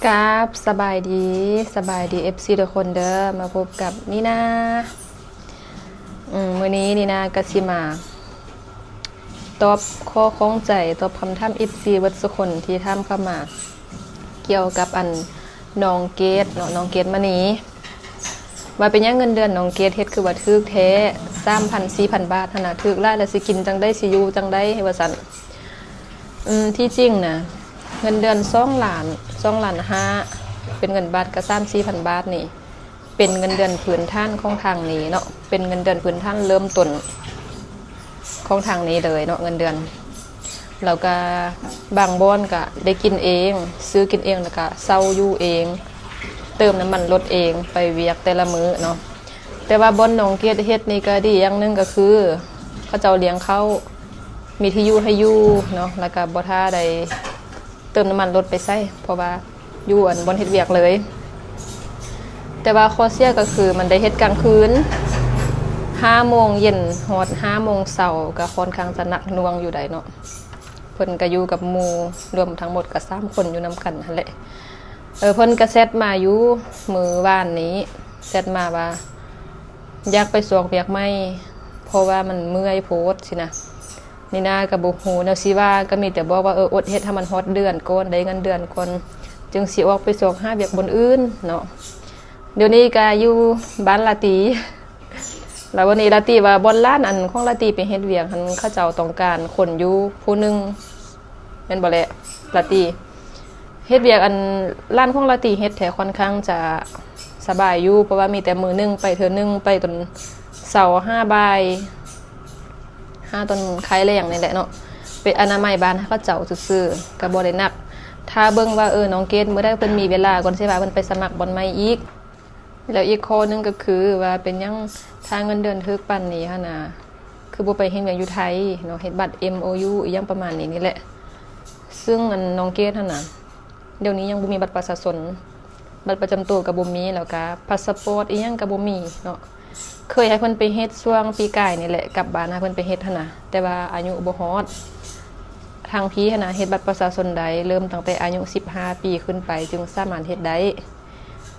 ກາບສະບາຍດີ ສະບາຍດີ ເອັຟຊີ ທຸກຄົນເດີ ມາພົບກັບນີນາ. ອືມ ມື້ນີ້ນີນາກະຊິມາຕອບຂໍ້ຂ້ອງໃຈ ຕອບຄຳຖາມ ເອັຟຊີ ເບິດສູ່ຄົນທີ່ຖາມເຂົ້າມາ ກ່ຽວກັບອັນ ນ້ອງເກດເນາະ ນ້ອງເກດມະນີ ວ່າເປັນຫຍັງເງິນເດືອນນ້ອງເກດເຮັດຄືວ່າຖືກແທ້ ສາມພັນ ສີ່ພັນບາດຫັ້ນນະ ຖືກຫຼາຍແລ້ວຊິກິນຈັ່ງໃດ ຊິຢູ່ຈັ່ງໃດ ວ່າຊັ້ນ. ອືມ ທີ່ຈິງນະ ເງິນເດືອນສອງລ້ານ ສອງລ້ານຫ້າ ເປັນເງິນບາດກະສາມສີ່ພັນບາດນີ້ ເປັນເງິນເດືອນພື້ນຖານຂອງທາງນີ້ເນາະ ເປັນເງິນເດືອນພື້ນຖານເລີ່ມຕົ້ນຂອງທາງນີ້ເລີຍເນາະ ເງິນເດືອນ. ແລ້ວກະບາງບ່ອນກະໄດ້ກິນເອງ ຊື້ກິນເອງ ແລ້ວກະເຊົ່າຢູ່ເອງ ເຕີມນ້ຳມັນລົດເອງ ໄປວຽກແຕ່ລະມື້ເນາະ. ແຕ່ວ່າບ່ອນນ້ອງເກດເຮັດນີ້ກະດີຢ່າງໜຶ່ງກະຄື ເຂົາເຈົ້າລ້ຽງເຂົ້າ ມີທີ່ຢູ່ໃຫ້ຢູ່ເນາະ ແລ້ວກະບໍ່ຖ້າໄດ້ເຕີມນ້ຳມັນລົດໄປໃສ ເພາະວ່າຢູ່ອັນບ່ອນເຮັດວຽກເລີຍ. ແຕ່ວ່າຂໍ້ເສຍກະຄືມັນໄດ້ເຮັດກາງຄືນ ຫ້າໂມງເຢັນຮອດຫ້າໂມງເຊົ້າ ກະຄ່ອນຂ້າງຈະໜັກໜ່ວງຢູ່ໃດເນາະ. ເພິ່ນກະຢູ່ກັບໝູ່ ລວມທັງໝົດກະສາມຄົນຢູ່ນຳກັນຫັ້ນແຫຼະ. ເອີ ເພິ່ນກະແຊັດມາຢູ່ມື້ວານນີ້ ແຊັດມາວ່າຢາກໄປຊອກວຽກໃໝ່ ເພາະວ່າມັນເມື່ອຍໂພດຊີ້ນະ. ນີນາກະບໍ່ຮູ້ແນວຊິວ່າ ກະມີແຕ່ບອກວ່າ ເອີ ອົດເຮັດໃຫ້ມັນຮອດເດືອນກ່ອນ ໄດ້ເງິນເດືອນກ່ອນ ຈຶ່ງຊິອອກໄປຊອກຫາວຽກບ່ອນອື່ນເນາະ. ດຽວນີ້ກະຢູ່ບ້ານລາຕີ ແລ້ວວັນນີ້ລາຕີວ່າບ່ອນຫຼານອັນຂອງລາຕີໄປເຮັດວຽກຫັ້ນ ເຂົາເຈົ້າຕ້ອງການຄົນຢູ່ຜູ້ໜຶ່ງ ແມ່ນບໍ່ແຫຼະລາຕີ? ເຮັດວຽກອັນຫຼານຂອງລາຕີເຮັດແທ້ ຄ່ອນຂ້າງຈະສະບາຍຢູ່ ເພາະວ່າມີແຕ່ມື້ໜຶ່ງໄປເທື່ອໜຶ່ງ ໄປຕອນເຊົ້າຫາບ່າຍ ຫາຕອນຄ້າຍແລງນີ້ແຫຼະເນາະ ໄປອະນາໄມບ້ານໃຫ້ເຂົາເຈົ້າຊື່ໆ ກະບໍ່ໄດ້ໜັກ. ຖ້າເບິ່ງວ່າ ເອີ ນ້ອງເກດມື້ໃດເພິ່ນມີເວລາກ່ອນ ຊິພາເພິ່ນໄປສະໝັກບ່ອນໃໝ່ອີກ. ແລ້ວອີກຂໍ້ໜຶ່ງກະຄືວ່າ ເປັນຫຍັງຖ້າເງິນເດືອນຖືກປານນີ້ຫັ້ນນະ ຄືບໍ່ໄປເຮັດວຽກຢູ່ໄທເນາະ ເຮັດບັດ ເອັມໂອຢູ ອີ່ຫຍັງປະມານນີ້ນີ້ແຫຼະ. ຊຶ່ງອັນນ້ອງເກດຫັ້ນນະ ດຽວນີ້ຍັງບໍ່ມີບັດປະຊາຊົນ ບັດປະຈຳໂຕກະບໍ່ມີ ແລ້ວກະພາສປອດອີ່ຫຍັງກະບໍ່ມີເນາະ. ເຄີຍໃຫ້ເພິ່ນໄປເຮັດຊ່ວງປີກາຍນີ້ແຫຼະ ກັບບ້ານໃຫ້ເພິ່ນໄປເຮັດຫັ້ນນະ ແຕ່ວ່າອາຍຸບໍ່ຮອດ. ທາງພີ້ຫັ້ນນະ ເຮັດບັດປະຊາຊົນໄດ້ ເລີ່ມຕັ້ງແຕ່ອາຍຸສິບຫ້າປີຂຶ້ນໄປ ຈຶ່ງສາມາດເຮັດໄດ້.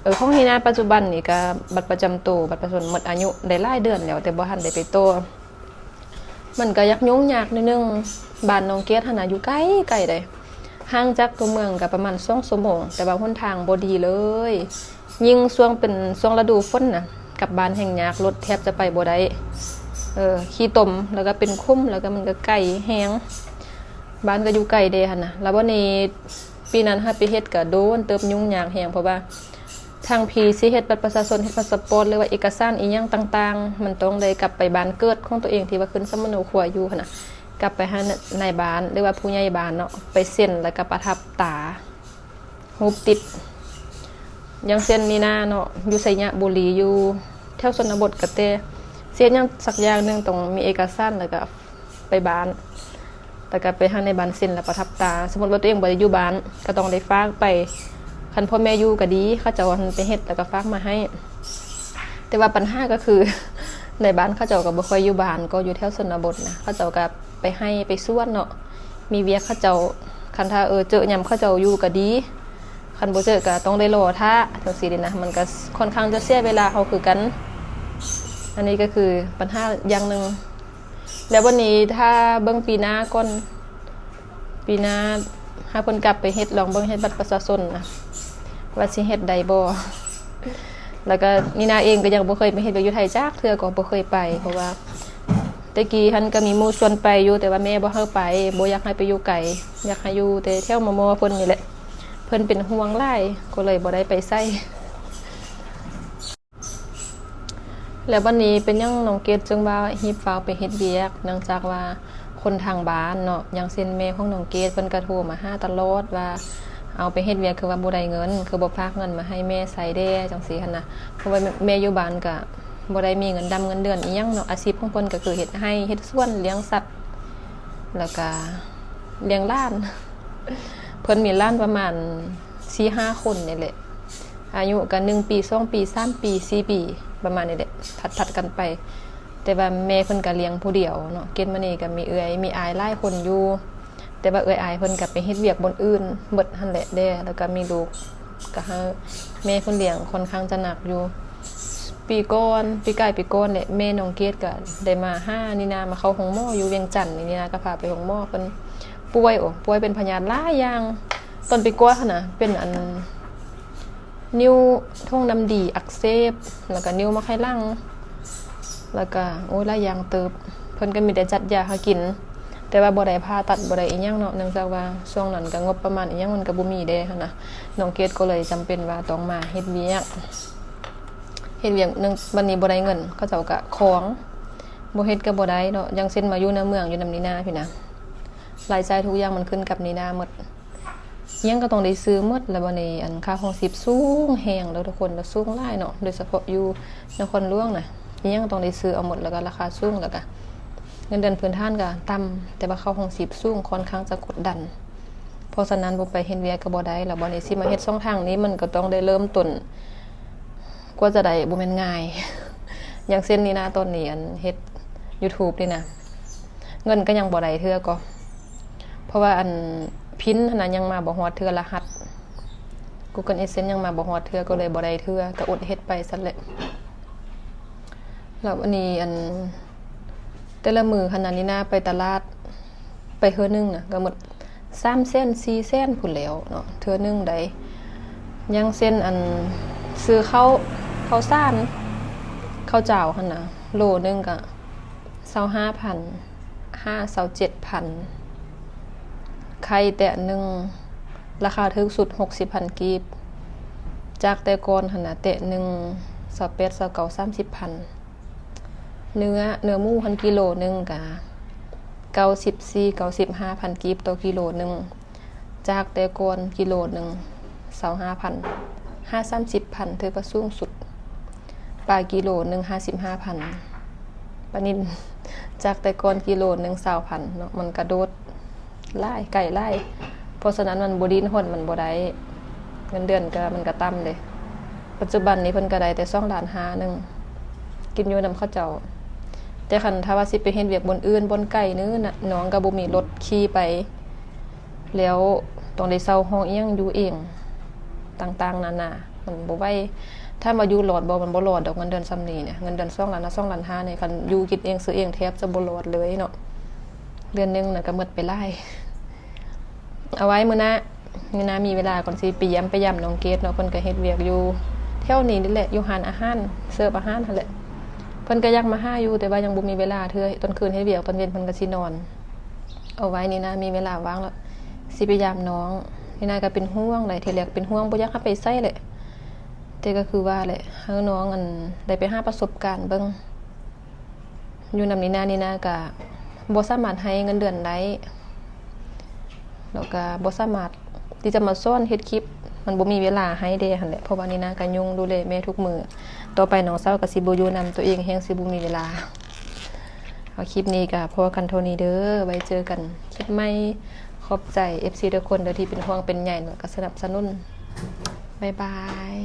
ເອີ ຂອງນີນາປັດຈຸບັນນີ້ກະບັດປະຈຳໂຕ ບັດປະຊາຊົນໝົດອາຍຸໄດ້ຫຼາຍເດືອນແລ້ວ ແຕ່ບໍ່ທັນໄດ້ໄປຕໍ່. ມັນກະຢາກຫຍຸ້ງຍາກໜ້ອຍໜຶ່ງ ບ້ານນ້ອງເກດຫັ້ນນະ ຢູ່ໄກໆໃດ໋ ຫ່າງຈາກຕົວເມືອງກະປະມານສອງຊົ່ວໂມງ ແຕ່ວ່າຫົນທາງບໍ່ດີເລີຍ. ຍິ່ງຊ່ວງເປັນຊ່ວງລະດູຝົນນະ ກັບບ້ານແຮ່ງຍາກ ລົດແທບຈະໄປບໍ່ໄດ້ ເອີ ຂີ້ຕົມ ແລ້ວກະເປັນຂຸມ ແລ້ວກະມັນກະໄກແຮງ ບ້ານກະຢູ່ໄກແດ່ຫັ້ນນະ. ແລ້ວບັດນີ້ປີນັ້ນຫາໄປເຮັດກະໂດນເຕີບ ຫຍຸ້ງຍາກແຮງ ເພາະວ່າ ທາງພີ້ຊິເຮັດບັດປະຊາຊົນ ເຮັດພາສປອດ ຫຼືວ່າເອກະສານອີ່ຫຍັງຕ່າງໆ ມັນຕ້ອງໄດ້ກັບໄປບ້ານເກີດຂອງຕົວເອງ ທີ່ວ່າຂຶ້ນສຳມະໂນຄົວຢູ່ຫັ້ນນະ ກັບໄປຫານາຍບ້ານ ຫຼືວ່າຜູ້ໃຫຍ່ບ້ານເນາະ ໄປເຊັນ ແລ້ວກະປະທັບຕາ ຮູບຕິດ. ຢ່າງເຊັ່ນ ນີນາເນາະ ຢູ່ໄຊຍະບູລີ ຢູ່ແຖວຊົນນະບົດ ກະແຕ່ຊິເຮັດຫຍັງສັກຢ່າງໜຶ່ງ ຕ້ອງມີເອກະສານ ແລ້ວກະ ໄປບ້ານ ແລ້ວກະໄປຫານາຍບ້ານເຊັນ ແລ້ວປະທັບຕາ. ສົມມຸດວ່າຕົວເອງບໍ່ໄດ້ຢູ່ບ້ານ ກະຕ້ອງໄດ້ຝາກໄປ ຄັນພໍ່ແມ່ຢູ່ກະດີ ເຂົາເຈົ້າຫັ້ນໄປເຮັດ ແລ້ວກະຝາກມາໃຫ້. ແຕ່ວ່າປັນຫາກະຄື ນາຍບ້ານເຂົາເຈົ້າກະບໍ່ຄ່ອຍຢູ່ບ້ານ ກະຢູ່ແຖວຊົນນະບົດນະ ເຂົາເຈົ້າກະໄປໄຮ່ໄປສວນເນາະ ມີວຽກເຂົາເຈົ້າ. ຄັນຖ້າ ເອີ ເຈີຍາມເຂົາເຈົ້າຢູ່ກະດີ ຄັນບໍ່ເຈີກະຕ້ອງໄດ້ລໍຖ້າ ຈັ່ງຊີ້ເດນະ ມັນກະຄ່ອນຂ້າງຈະເສຍເວລາເຮົາຄືກັນ. ອັນນີ້ກະຄືປັນຫາຢ່າງໜຶ່ງ. ແລ້ວບັດນີ້ຖ້າເບິ່ງປີໜ້າກ່ອນ ປີໜ້າຫາເພິ່ນກັບໄປເຮັດ ລອງເບິ່ງເຮັດບັດປະຊາຊົນນະ ວ່າຊິເຮັດໄດ້ບໍ່. ແລ້ວກະນີນາເອງກະຍັງບໍ່ເຄີຍໄປເຮັດວຽກຢູ່ໄທຈັກເທື່ອ ກະບໍ່ເຄີຍໄປ ເພາະວ່າແຕ່ກີ້ຫັ້ນກະມີໝູ່ຊວນໄປຢູ່ ແຕ່ວ່າແມ່ບໍ່ໃຫ້ໄປ ບໍ່ຢາກໃຫ້ໄປຢູ່ໄກ ຢາກໃຫ້ຢູ່ແຕ່ແຖວມໍ່ໆເພິ່ນນີ້ແຫຼະ ເພິ່ນເປັນຫ່ວງຫຼາຍ ກະເລີຍບໍ່ໄດ້ໄປໃສ. ແລ້ວບັດນີ້ເປັນຫຍັງນ້ອງເກດຈຶ່ງວ່າຮີບຟ້າວໄປເຮັດວຽກ ເນື່ອງຈາກວ່າຄົນທາງບ້ານເນາະ ຢ່າງເຊັ່ນແມ່ຂອງນ້ອງເກດ ເພິ່ນກະໂທມາຫາຕະຫຼອດວ່າ ເອົາໄປເຮັດວຽກຄືວ່າບໍ່ໄດ້ເງິນ ຄືບໍ່ຝາກເງິນມາໃຫ້ແມ່ໃຊ້ແດ່ ຈັ່ງຊີ້ຫັ້ນນະ. ເພາະວ່າແມ່ຢູ່ບ້ານກະບໍ່ໄດ້ມີເງິນດຳເງິນເດືອນອີ່ຫຍັງເນາະ ອາຊີບຂອງເພິ່ນກະຄືເຮັດໄຮ່ເຮັດສວນ ລ້ຽງສັດ ແລ້ວກະລ້ຽງຫຼານ ເພິ່ນມີຫຼານປະມານສີ່ຫ້າຄົນນີ້ແຫຼະ ອາຍຸກະໜຶ່ງປີ ສອງປີ ສາມປີ ສີ່ປີ ປະມານນີ້ແຫຼະ ຖັດໆກັນໄປ. ແຕ່ວ່າແມ່ເພິ່ນກະລ້ຽງຜູ້ດຽວເນາະ ເກດມະນີກະມີເອື້ອຍມີອ້າຍຫຼາຍຄົນຢູ່ ແຕ່ວ່າເອື້ອຍອ້າຍເພິ່ນກະໄປເຮັດວຽກບ່ອນອື່ນໝົດຫັ້ນແຫຼະເດ້ ແລ້ວກະມີລູກ ກໍໃຫ້ແມ່ເພິ່ນລ້ຽງຄ່ອນຂ້າງຈະໜັກຢູ່. ປີກ່ອນ ປີກາຍປີກ່ອນແຫຼະ ແມ່ນ້ອງເກດກໍໄດ້ມາຫານີນາ ມາເຂົ້າໂຮງໝໍຢູ່ວຽງຈັນ. ນີນາກໍພາໄປໂຮງໝໍ ເພິ່ນປ່ວຍ ໂອ້ ປ່ວຍເປັນພະຍາດຫຼາຍຢ່າງ. ຕອນໄປກວດຫັ້ນນະ ເປັນອັນ ນິ້ວຖົງນ້ຳດີອັກເສບ ແລ້ວກໍນິ້ວໝາກໄຂ່ຫຼັງ ແລ້ວກໍ ໂອ້ຍ ຫຼາຍຢ່າງເຕີບ. ເພິ່ນກໍມີແຕ່ຈັດຢາໃຫ້ກິນ ແຕ່ວ່າບໍ່ໄດ້ຜ່າຕັດ ບໍ່ໄດ້ອີ່ຫຍັງເນາະ ເນື່ອງຈາກວ່າຊ່ວງນັ້ນກໍງົບປະມານອີ່ຫຍັງມັນກໍບໍ່ມີເດ້ຫັ້ນນະ. ນ້ອງເກດກໍເລີຍຈຳເປັນວ່າຕ້ອງມາເຮັດວຽກ ເຮັດວຽກໜຶ່ງ ບັດນີ້ບໍ່ໄດ້ເງິນ ເຂົາເຈົ້າກໍຂອງ ບໍ່ເຮັດກໍບໍ່ໄດ້ເນາະ. ຢ່າງເຊັ່ນມາຢູ່ໃນເມືອງ ຢູ່ນຳນີນາພີ້ນະ ລາຍຈ່າຍທຸກຢ່າງມັນຂຶ້ນກັບນີນາໝົດ. ອີ່ຫຍັງກໍຕ້ອງໄດ້ຊື້ໝົດ ແລ້ວບັດນີ້ ອັນ ຄ່າຄອງຊີບສູງແຮງເດີທຸກຄົນ ແລ້ວສູງຫຼາຍເນາະ ໂດຍສະເພາະຢູ່ນະຄອນຫຼວງນະ ອີ່ຫຍັງກໍຕ້ອງໄດ້ຊື້ເອົາໝົດ ແລ້ວກໍລາຄາສູງ ແລ້ວກໍເງິນເດືອນພື້ນຖານກໍຕ່ຳ ແຕ່ວ່າຄ່າຄອງຊີບສູງ ຄ່ອນຂ້າງຈະກົດດັນ. ເພາະສະນັ້ນບໍ່ໄປເຮັດວຽກກໍບໍ່ໄດ້. ແລ້ວບັດນີ້ຊິມາເຮັດຊ່ອງທາງນີ້ ມັນກໍຕ້ອງໄດ້ເລີ່ມຕົ້ນ ກວ່າຈະໄດ້ບໍ່ແມ່ນງ່າຍ. ຢ່າງເຊັ່ນນີ້ນະ ຕອນນີ້ ອັນ ເຮັດ YouTube ນີ້ນະ ເງິນກໍຍັງບໍ່ໄດ້ເທື່ອກໍ ເພາະວ່າ ອັນ ພິນຫັ້ນນະ ຍັງມາບໍ່ຮອດເທື່ອ ລະຫັດ Google AdSense ຍັງມາບໍ່ຮອດເທື່ອ ກໍເລີຍບໍ່ໄດ້ເທື່ອ ກໍອົດເຮັດໄປຊັ້ນແຫຼະ. ແລ້ວອັນນີ້ ອັນ ແຕ່ລະມື້ຫັ້ນນະ ນີນາໄປຕະຫຼາດ ໄປເທື່ອໜຶ່ງນະ ກໍໝົດສາມແສນ ສີ່ແສນພຸ້ນແລ້ວເນາະ ເທື່ອໜຶ່ງໃດ໋. ຢ່າງເຊັ່ນ ອັນ ຊື້ເຂົ້າ ເຂົ້າສານ ເຂົ້າຈ້າວຫັ້ນນະ ໂລໜຶ່ງກໍ ຊາວຫ້າພັນ ຫາ ຊາວເຈັດພັນ. ໄຂ່ແຕະໜຶ່ງ ລາຄາຖືກສຸດ ຫົກສິບພັນກີບ ຈາກແຕ່ກ່ອນຫັ້ນນະ ແຕະໜຶ່ງ ຊາວແປດ ຊາວເກົ້າ ສາມສິບພັນ. ເນື້ອ ເນື້ອໝູຫັ້ນ ກິໂລໜຶ່ງກະ ເກົ້າສິບສີ່ ເກົ້າສິບຫ້າພັນກີບຕໍ່ກິໂລໜຶ່ງ ຈາກແຕ່ກ່ອນກິໂລໜຶ່ງ ຊາວຫ້າພັນ ຫາ ສາມສິບພັນ ຖືວ່າສູງສຸດ. ປາກິໂລໜຶ່ງ ຫ້າສິບຫ້າພັນ. ປານິນ ຈາກແຕ່ກ່ອນກິໂລໜຶ່ງ ຊາວພັນເນາະ ມັນກະໂດດຫຼາຍ ໄກຫຼາຍ ເພາະສະນັ້ນມັນບໍ່ດີ້ນຮົນ ມັນບໍ່ໄດ້ ເງິນເດືອນກະ ມັນກະຕ່ຳເດ້. ປັດຈຸບັນນີ້ເພິ່ນກະໄດ້ແຕ່ສອງລ້ານຫ້າໜຶ່ງ ກິນຢູ່ນຳເຂົາເຈົ້າ. ແຕ່ຄັນຖ້າວ່າຊິໄປເຮັດວຽກບ່ອນອື່ນ ບ່ອນໄກນີ້ນະ ນ້ອງກະບໍ່ມີລົດຂີ່ໄປ ແລ້ວຕ້ອງໄດ້ເຊົ່າຫ້ອງອີ່ຫຍັງຢູ່ເອງ ຕ່າງໆນານາ ມັນບໍ່ໄຫວ. ຖາມວ່າຢູ່ລອດບໍ່? ມັນບໍ່ລອດດອກ ເງິນເດືອນສ່ຳນີ້ນະ ເງິນເດືອນສອງລ້ານ ສອງລ້ານຫ້ານີ້ ຄັນຢູ່ກິນເອງຊື້ເອງແທບຈະບໍ່ລອດເລີຍເນາະ ເດືອນໜຶ່ງນະກະໝົດໄປຫຼາຍ. ເອົາໄວ້ມື້ໜ້າ ມື້ໜ້າມີເວລາກ່ອນ ຊິໄປຢ້ຽມ ໄປຢາມນ້ອງເກດເນາະ ເພິ່ນກະເຮັດວຽກຢູ່ແຖວນີ້ນີ້ແຫຼະ ຢູ່ຮ້ານອາຫານ ເສີບອາຫານຫັ້ນແຫຼະ. ເພິ່ນກະຢາກມາຫາຢູ່ ແຕ່ວ່າຍັງບໍ່ມີເວລາເທື່ອ ຕອນຄືນເຮັດວຽກ ຕອນເວັນເພິ່ນກະຊິນອນ. ເອົາໄວ້ນີ້ນະ ມີເວລາວ່າງແລ້ວ ຊິໄປຢາມນ້ອງ. ນີ້ນະກະເປັນຫ່ວງໃດ໋ ທີແລກເປັນຫ່ວງ ບໍ່ຢາກໃຫ້ໄປໃສແຫຼະ ແຕ່ກະຄືວ່າແຫຼະ ໃຫ້ນ້ອງ ອັນ ໄດ້ໄປຫາປະສົບການເບິ່ງ. ຢູ່ນຳນີນາ ນີນາກະບໍ່ສາມາດໃຫ້ເງິນເດືອນໄດ້ ແລ້ວກະບໍ່ສາມາດທີ່ຈະມາສອນເຮັດຄລິບ ມັນບໍ່ມີເວລາໃຫ້ແດ່ຫັ້ນແຫຼະ ເພາະວ່ານີນາກະຫຍຸ້ງດູແລແມ່ທຸກມື້. ຕໍ່ໄປນ້ອງສາວກະຊິບໍ່ຢູ່ນຳ ໂຕເອງແຮ່ງຊິບໍ່ມີເວລາ. ເອົາ ຄລິບນີ້ກະພໍກັນເທົ່ານີ້ເດີ ໄວ້ເຈີກັນຄລິບໃໝ່. ຂອບໃຈ ເອັຟຊີ ທຸກຄົນເດີ ທີ່ເປັນຫ່ວງເປັນໃຍ ແລ້ວກະສະໜັບສະໜູນ. ບາຍບາຍ.